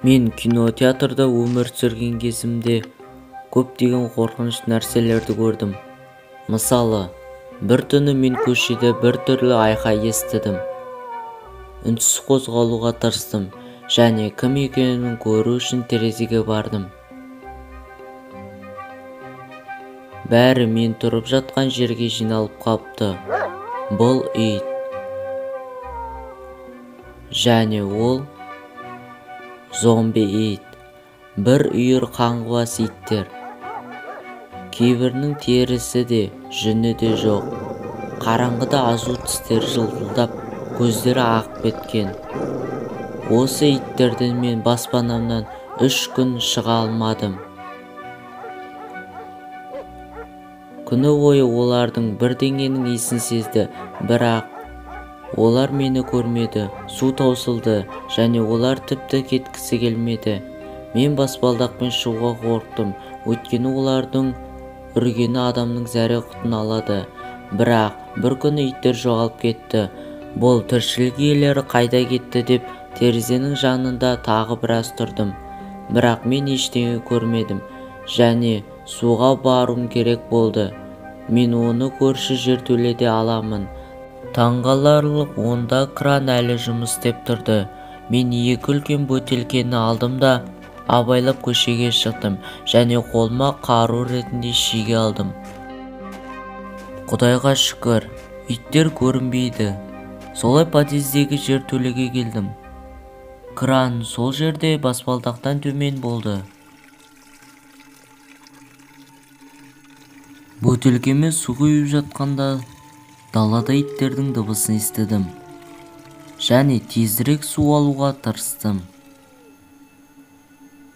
Мен кинотеатрда өмір сүрген кезімде көптеген қорқынышты нәрселерді көрдім. Мысалы, бір түні мен көшеде бір түрлі айқай естідім. Үнсіз қозғалуға тырыстым және кім екенін көру үшін терезеге бардым. Бәрі мен тұрып жатқан жерге жиналып қапты. Бұл ит. Және ол зомби ит. Бір үйір қаңғыбас иттер. Кейбірінің терісі де, жүні де жоқ. Қараңғыда азу тістері жылтылдап, көздері ағып кеткен. Осы иттерден мен баспанамнан 3 күн шыға алмадым. Күні бойы олардың бірдеңенің иісін сезді, бірақ олар мені көрмеді. Су таусылды және олар тіпті кеткісі келмеді. Мен баспалдақпен шығуға қорықтым, өйткені олардың үргені адамның зәре құтын алады. Бірақ бір күні иттер жоғалып кетті. Бұл тіршілік иелері қайда кетті деп терезенің жанында тағы біраз тұрдым. Бірақ мен ештеңе көрмедім және суға баруым керек болды. Мен оны көрші жертөледе аламын. Таңғаларлық, онда кран әлі жұмыс істеп тұрды. Мен 2 үлкен бөтелкені алдым да абайлап көшеге шықтым және қолыма қару ретінде шеге алдым. Құдайға шүкір, иттер көрінбейді. Солай подъездегі жертөлеге келдім. Кран сол жерде баспалдақтан төмен болды. Бөтелкеме су құйып жатқанда далада иттердің дыбысын естідім және тезірек су алуға тырыстым.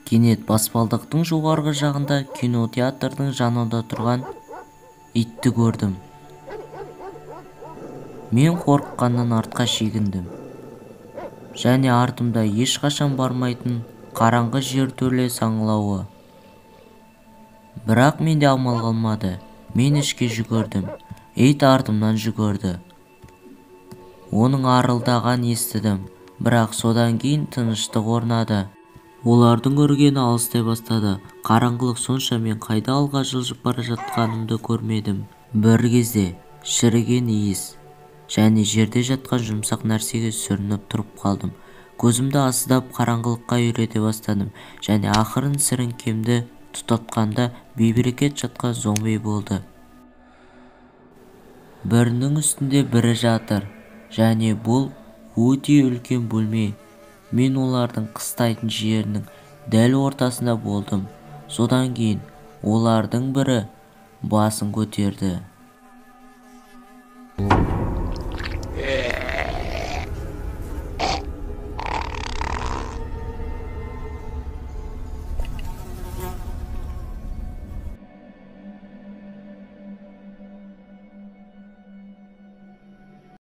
Кенет баспалдақтың жоғарғы жағында кинотеатрдың жанында тұрған итті көрдім. Мен қорыққаннан артқа шегіндім және артымда ешқашан бармайтын қараңғы жертөле саңылауы. Бірақ менде амал қалмады. Мен ішке жүгірдім. Ит артымнан жүгірді. Оның арылдаған естідім, бірақ содан кейін тыныштық орнады. Олардың үргені алыстай бастады. Қараңғылық сонша мен қайда алға жылжып бара жатқанымды көрмедім. Бір кезде шіріген иіс және жерде жатқан жұмсақ нәрсеге сүрініп тұрып қалдым. Көзімді аздап қараңғылыққа үйрете бастадым және ақырын сіріңкемді тұтатқанда бейберекет жатқан зомби болды. Бірінің үстінде бірі жатыр және бұл өте үлкен бөлме. Мен олардың қыстайтын жерінің дәл ортасында болдым. Содан кейін олардың бірі басын көтерді.